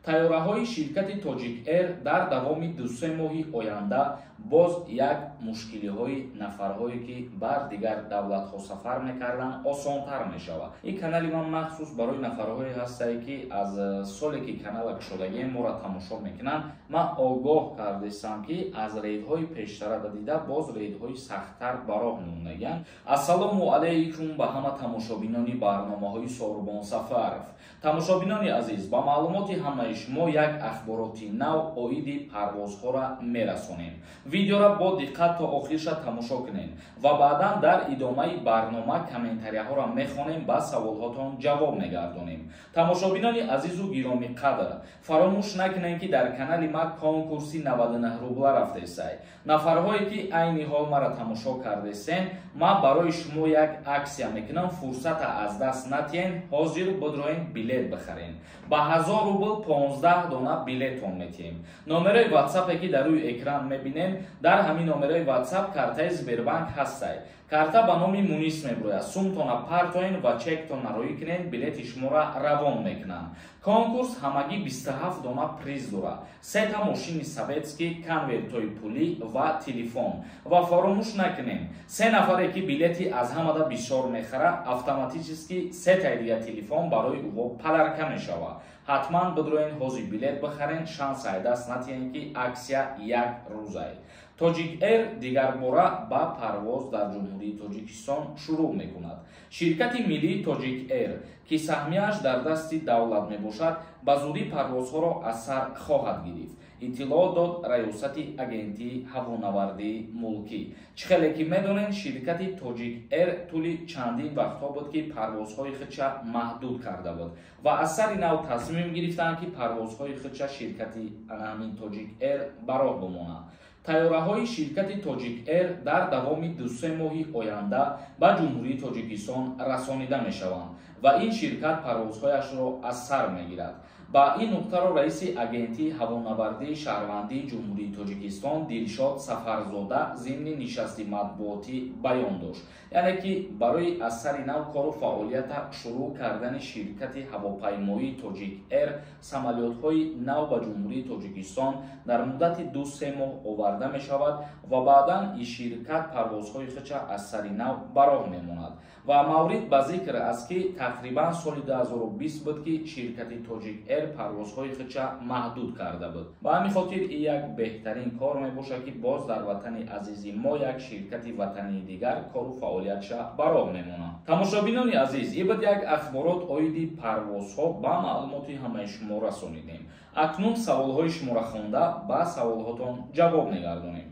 Тайёраҳои ширкати Тоҷик Эйр дар давоми 2-3 моҳи оянда боз як мушкилиҳои нафарҳое, ки бар дигар давлатҳо сафар мекарданд, осонтар мешавад. Ин канали ман махсус барои нафарҳое ҳастае, ки аз соле, ки канала кушодагием, моро тамошо мекунанд. Ман огоҳ кардестам, ки аз рейдҳои пештара дида боз рейдҳои сахттар ба роҳ мондагианд. Ассалому алайкум ба ҳама тамошобинони барномаҳои Сорбон Сафаров. Тамошобинони азиз, ба маълумоти ҳамаи шумо як ахбороти нав оиди парвозҳоро мерасонем. Видеоро бо диққат то охирша тамошо кунед ва баъдан дар идомаи барнома комментарияҳоро мехонем, ба саволҳотон ҷавоб мегардонем. Тамошобинони азизу гиромиқадр, фаромӯш накунед, ки дар канали ма конкурси 99 рубла рафтесай. Нафарҳое, ки айни ҳол маро тамошо кардесен, ман барои шумо як акция мекунам, фурсата аз даст натиҳен, ҳозир бидроен, билет бихарен. Ба 1000 рубл 15 дона билетон метиҳем. Номерои ватсапе, ки дар рӯи экран мебинем, дар ҳамин номерои ватсап картаи Сбербанк ҳастай. Карта ба номи Мунис меброяд. Сумтона партоен ва чектона роӣ кунен, билети шуморо равон мекунанд. Конкурс ҳамагӣ 27 дона приз дорад: сета мошини советский, конвертҳои пулӣ ва телефон. Ва фаромӯш накунем, се нафаре, ки билети аз ҳамада бисёр мехара, автоматически сетаи дигар телефон барои ӯҳо подарка мешавад. Ҳатман бидроен, ҳозир билет бихарен, шанс ай даст натиҳен, ки акция як рӯзае. Тоҷик Эйр дигарбора ба парвоз дар Ҷумҳурии Тоҷикистон шурӯъ мекунад. Ширкати миллии Тоҷик Эйр, ки саҳмияаш дар дасти давлат мебошад, ба зудӣ парвозҳоро аз сар хоҳад гирифт, иттилоъ дод Раёсати Агентии ҳавонавардии мулкӣ. Чӣ хеле ки медонед, ширкати Тоҷик Эйр тӯли чандин вақтҳо буд, ки парвозҳои худша маҳдуд карда буд, ва аз сари нав тасмим гирифтанд, ки парвозҳои худша ширкати ана ҳамин Тоҷик Эйр ба роҳ бимонад. Тайёраҳои ширкати Тоҷик Эйр дар давоми 2-3 моҳи оянда ба Ҷумҳурии Тоҷикистон расонида мешаванд ва ин ширкат парвозҳояшро аз сар мегирад. Ба ин нуқтаро раиси Агентии ҳавонавардии шаҳрвандии Ҷумҳурии Тоҷикистон Дилшод Сафарзода зимни нишасти матбуотӣ баён дошт. Яъне ки барои аз сари нав кору фаъолията шурӯъ кардани ширкати ҳавопаймоии Тоҷик Эйр самолётҳои нав ба Ҷумҳурии Тоҷикистон дар муддати 2-3 моҳ оварда мешавад ва баъдан ин ширкат парвозҳои худша аз сари нав ба роҳ мемонад. Ва маврид ба зикр аст, ки тақрибан соли 2020 буд, ки ширкати Тоҷик Эйр парвозҳои худша маҳдуд карда буд. Ба ҳамин хотир ин як беҳтарин кор мебошад, ки боз дар ватани азизи мо як ширкати ватании дигар кору фаъолиятша ба роҳ мемонад. Тамошобинони азиз, ин буд як ахборот оиди парвозҳо, ба маълумоти ҳамаи шумо расонидем. Акнун саволҳои шуморо хонда, ба саволҳотон ҷавоб мегардонем.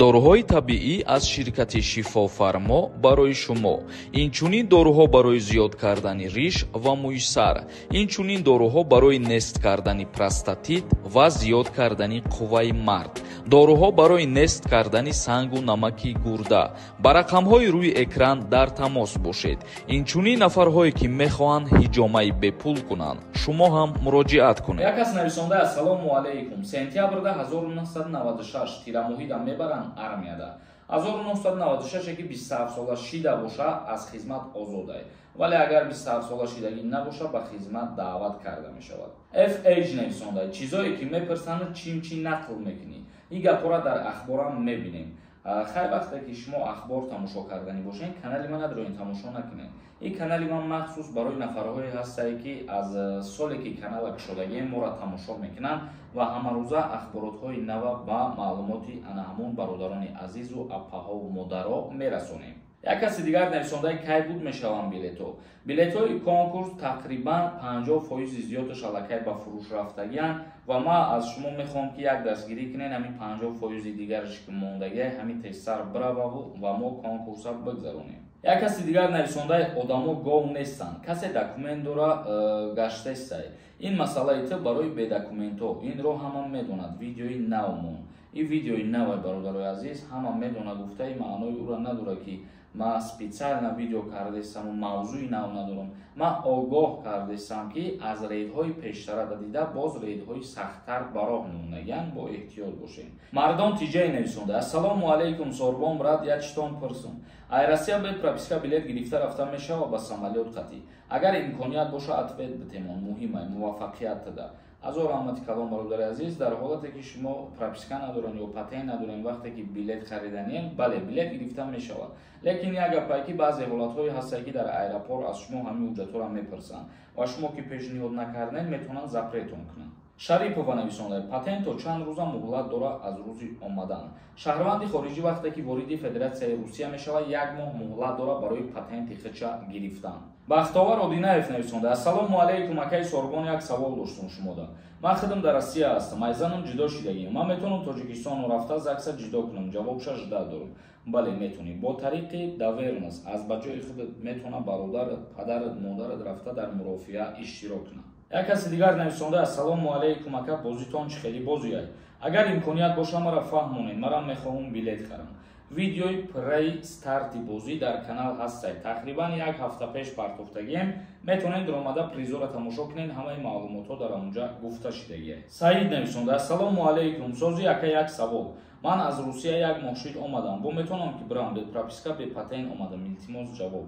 Доруҳои табиӣ аз ширкати Шифофармо барои шумо. Инчунин доруҳо барои зиёд кардани риш ва мӯи сар, инчунин доруҳо барои нест кардани простатит ва зиёд кардани қувваи мард, доруҳо барои нест кардани сангу намаки гурда. Ба рақамҳои рӯи экран дар тамос бошед. Инчунин нафарҳое, ки мехоҳанд ҳиҷомаи бепул кунанд, шумо ҳам муроҷиат кунед. Як кас нависонда: «Ассалому алайкум, сентябрда 1996 тирамоҳида мебаранд армияда?» 1996 ки 27 сола шида боша, аз хизмат озодай, вале агар 27 сола шидагӣ набоша, ба хизмат даъват карда мешавад. Фh нависонда: «Чизое ки мепурсанд, чим чӣ нақл мекунӣ? Ин гапҳоро дар ахборам мебинем». Хайр, вақте ки шумо ахбор тамошо карданӣ бошед, канали ман надроен, тамошо накунед. Ин канали ман махсус барои нафарҳое ҳастае, ки аз соле, ки канала кушодагием, моро тамошо мекунанд ва ҳамарӯза ахборотҳои нава ба маълумоти ана ҳамон бародарони азизу аппаҳову модаро мерасонем. Як каси дигар нависондаи: «Кай буд мешаванд билетҳо?» Билетҳои конкурс тақрибан 50 фоизи зиёдаш аллакай ба фурӯш рафтагианд ва ман аз шумо мехоҳам, ки як дастгирӣ кунед, ҳамин 50 фоизи дигараш ки мондагиа, ҳамин тезсар бирававу ва мо конкурса бигзаронем. Як каси дигар нависондаи: «Одамо гов нестанд, касе документ дора, гаштестай. Ин масъалаи ту барои бедокументҳо, инро ҳама медонад». Видеои навмон, ин видеои навай, бародарои азиз, ҳама медонад гуфтаи маънои ӯро надорад, ки ман специально видео кардестаму мавзӯи нав надорам. Ман огоҳ кардестам, ки аз рейдҳои пештара дида боз рейдҳои сахттар ба роҳ мондагианд, бо эҳтиёт бошем. Мардон Тиҷай нависонда: «Ассалому алайкум, Сорбон брат, як читон пурсум: ай Россия бе прописка билет гирифта рафта мешава ба самолёт қатӣ? Агар имконият боша, ответ битемон, муҳимай. Муваффақият тада». Ҳазор раҳмати калон, бародари азиз. Дар ҳолате ки шумо прописка надорен ё патент надорен, вақте ки билет хариданиен, бале, билет гирифта мешавад. Лекин як гапае, ки баъзе ҳолатҳое ҳастае, ки дар аэропорт аз шумо ҳамин ҳуҷҷатҳоро мепурсанд ва шумо ки пешниҳод накарден, метавонанд запрет он кунанд. Шарипова нависонда: патент то чанд рӯза муҳлат дорад аз рӯзи омадан? Шаҳрванди хориҷӣ вақте ки вориди Федератсияи Русия мешавад, як моҳ муҳлат дорад барои патенти худша гирифтан. Бахтовар Одинаев нависонда: ассалому алайкум, акаи Сорбон, як савол доштум шумода. Ман худам дар Россия ҳастам, ай занам ҷудо шидагиам. Ман метавонам Тоҷикистоно рафта ЗАГСа ҷудо кунам? Ҷавобша ждать дорам. Бале, метавонӣ, бо тариқи доверенность аз ба ҷои худат метавона бародарат, падарат, модарат рафта дар мурофиа иштирок кунад. Як каси дигар нависонда: ассалому алайкум, ака, бозитон чӣ хеле бозиай? Агар имконият боша, мара фаҳмонед, марам мехоҳам билет харам. Видеои пурраи старти бозӣ дар канал ҳастай, тақрибан як ҳафта пеш партофтагием. Метавонед омада призора тамошо кунед, ҳамаи маълумотҳо дар онҷа гуфта шидагиай. Саид нависонда: ассалому алайкум, сози ака, як савол. Ман аз Русия як моҳ шид омадам, бо метавонам ки бирам? Бе прописка, бе патент омадам, илтимос, ҷавоб.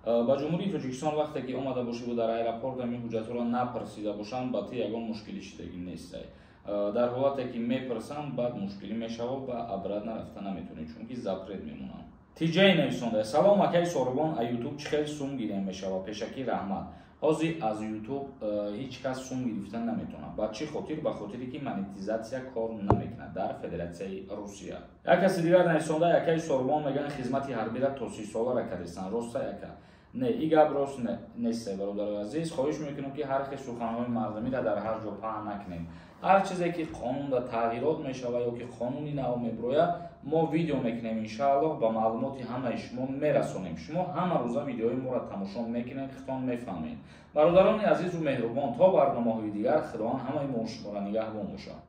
Ба Ҷумҳурии Тоҷикистон вақте ки омада бошиву дар аэропорт ҳамин ҳуҷҷатҳоро напарсида бошанд, ба ту ягон мушкилӣ шидагӣ нестай. Дар ҳолате ки мепурсанд, баъд мушкилӣ мешавад ва обратно рафта наметавонӣ, чунки запрет мемонанд. Тиҷаи нависонда: салом, акаи Сорбон, а Ютуб чӣ хел сум гирем мешавад? Пешакӣ раҳмат. Ҳозир аз Ютуб ҳеҷ кас сум гирифта наметавонад. Ба чӣ хотир? Ба хотире ки монетизатсия кор намекунад дар Федератсияи Русия. Як каси дигар нависонда: акаи Сорбон, мегӯянд, хизмати ҳарбира то 30 солара кардистанд, роста, яка? Не, и гап рост нест, бародарои азиз. Хоҳиш мекунем, ки ҳар хел суханҳои мардумиро дар ҳар ҷо паҳн накунем. Ҳар чизе ки қонунда тағйирот мешавад ё ки қонуни нав мебирояд, мо видео мекунем, иншааллоҳ, ба маълумоти ҳамаи шумо мерасонем. Шумо ҳама рӯза видеои моро тамошо мекунед, худтон мефаҳмед. Бародарони азизу меҳрубон, то барномаҳои дигар, Худованд ҳамаи мо шуморо нигаҳбон бошад.